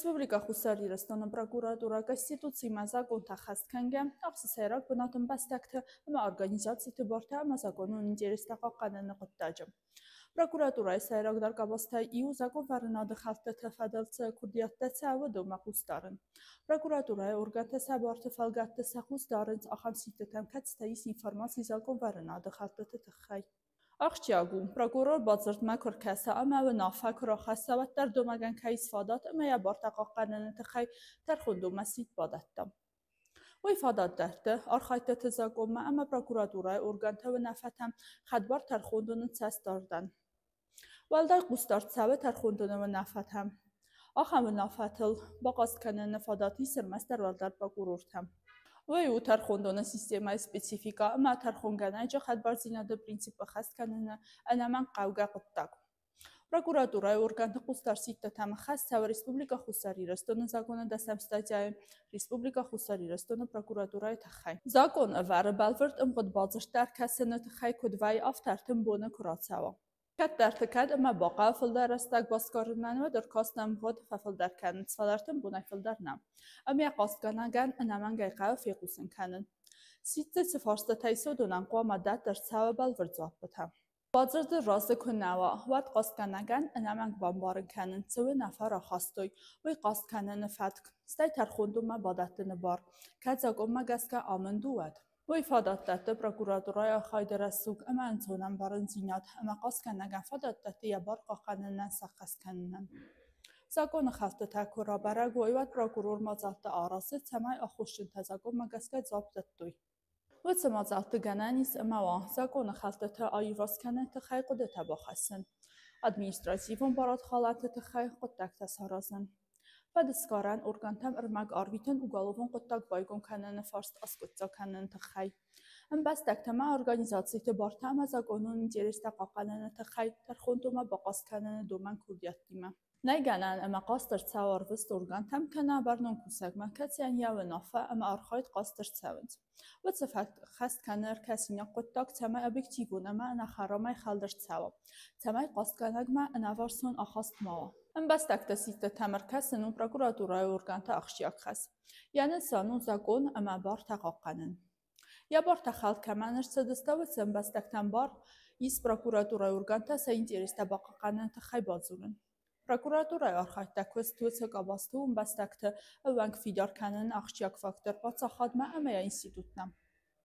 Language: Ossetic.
Республикӕ Хуссар Ирыстоны прокуратурӕ Конституцимӕ законтӕ ӕххӕст кӕнгӕ, ахсы сӕйраг бынат ӕмбӕстӕгты ӕмӕ организациты бартӕ ӕмӕ законон интерестӕ хъахъхъӕныны хъуыддаджы. Прокуратурӕйы сӕйрагдӕр къабӕзтӕй иу законвӕрынады хӕлдтыты фӕдыл цы куырдиӕттӕ цӕуы, уыдонмӕ хъус дарын. Прокуратурӕйы органтӕ сӕ барты фӕлгӕтты сӕ хъус дарынц ахӕм сидтытӕм, кӕцытӕ ис информаци законвӕрынады хӕлдтыты тыххӕй. Ахсджиаг у, прокурор бадзырдмӕ куы ркӕса ӕмӕ уынаффӕ куы рахӕсса, уӕддӕр домӕгӕн кӕй ис фадат ӕмӕ йӕ бартӕ хъахъхъӕныны тыххӕй тӕрхондонмӕ сидт бадӕтта. Уый фадат дӕтты архайдтыты закъонмӕ ӕмӕ прокуратурӕйы органты уынаффӕтӕм хӕдбар тӕрхондоны цӕстдардӕн. Уӕлдай хъусдард цӕуы тӕрхондоны уынаффӕтӕм. Ахӕм уынаффӕтыл бахъаст кӕныны фадат ис ӕрмӕстдӕр уӕлдӕр прокурортӕм. Уый у тӕрхондоны системӕйы спецификӕ ӕмӕ тӕрхонгӕнӕджы хӕдбардзинады принцип ӕххӕст кӕныны ӕнӕмӕнгхъӕугӕ хъуыддаг. Прокуратурӕйы органты хъусдард сидтытӕм хӕс цӕуы Республикӕ Хуссар Ирыстоны законы дӕсӕм статьяйы Республикӕ Хуссар Ирыстоны прокуратурӕйы тыххӕй. Закъон ӕвӕры бӕлвырд ӕмгъуыд бадзырдтӕ ӕркӕсыны тыххӕй куыд вӕййы, афтӕ 30 боны куы рацӕуа. Кӕддӕрты кӕд ӕмӕ бахъӕуы фылдӕр рӕстӕг басгарынӕн, уӕд ӕркаст ӕмгъуыд фӕфылдӕр кӕнынц, фӕлӕ 30 бонӕй фылдӕр нӕ. Ӕмӕ йӕ хъастгӕнӕгӕн ӕнӕмӕнгӕй хъӕуы фехъусын кӕнын. Сидты цы фарстатӕ ис, уыдонӕн хъуамӕ дӕтт ӕрцӕуа бӕлвырд дзуаппытӕ. Бадзырды разы куы нӕ уа, уӕд хъастгӕнӕгӕн ӕнӕмӕнг бамбарын кӕнын, цы уынаффӕ рахастой, уый хъаст кӕныны фӕтк, стӕй тӕрхондонмӕ бадӕттыны бар, кӕд закъонмӕ гӕсгӕ амынд у, уӕд. Уый фадат дӕтты прокуратурӕйы архайды рӕсуг ӕмӕ ӕнцонӕмбарындзинад ӕмӕ хъастгӕнӕгӕн фадат дӕтты йӕ бар хъахъхъӕнынӕн сӕххӕст кӕнынӕн. Законы хӕлдтытӕ куы рабӕрӕг уой, уӕд прокурор мадзӕлттӕ аразы, цӕмӕй аххосджынтӕ закъонмӕ гӕсгӕ дзуапп дӕттой. Уыцы мадзӕлтты гӕнӕн ис ӕмӕ уа законы хӕлдтытӕ аиуварс кӕныны тыххӕй хъуыдытӕ бахӕссын, административон барадхалӕнты тыххӕй хъуыддӕгтӕ саразын, фӕдысгарӕн органтӕм ӕрмӕг арвитын уголовон хъуыддаг байгом кӕныны фарст аскъуыддзаг кӕныны тыххӕй, ӕмбӕстӕгтӕ ӕмӕ организациты бартӕ ӕмӕ закъонон интерестӕ хъахъхъӕныны тыххӕй тӕрхондонмӕ бахъаст кӕныны домӕн курдиӕттимӕ. Нӕй гӕнӕн ӕмӕ хъаст ӕрцӕуа ӕрвыст органтӕм кӕнӕ бӕрнон кусӕгмӕ, кӕцыйӕн йӕ уынаффӕ ӕмӕ архайд хъаст ӕрцӕуынц. Уыцы фӕтк ӕххӕст кӕны ӕркӕсинаг хъуыддаг, цӕмӕй объективон ӕмӕ ӕнӕхӕрамӕй хӕлд ӕрцӕуа, цӕмӕй хъастгӕнӕгмӕ ӕнӕварсон ахаст ма уа. Ӕмбӕстӕгты сидтытӕм ӕркӕсын у прокуратурӕйы органты ахсджиаг хӕс. Йӕ нысан у закъон ӕмӕ бартӕ хъахъхъӕнын. Йӕ бартӕ хӕлд кӕмӕн ӕрцыдысты, уыцы ӕмбӕстӕгтӕн бар ис прокуратурӕйы органтӕ сӕ интерестӕ бахъахъхъӕныны тыххӕй бадзурын. Прокуратурӕйы архайдта куыст уыцы къабӕзты ӕмбӕстӕгты ӕууӕнк фидар кӕныны ахсджиаг фактор паддзахадмӕ ӕмӕ йӕ институттӕм.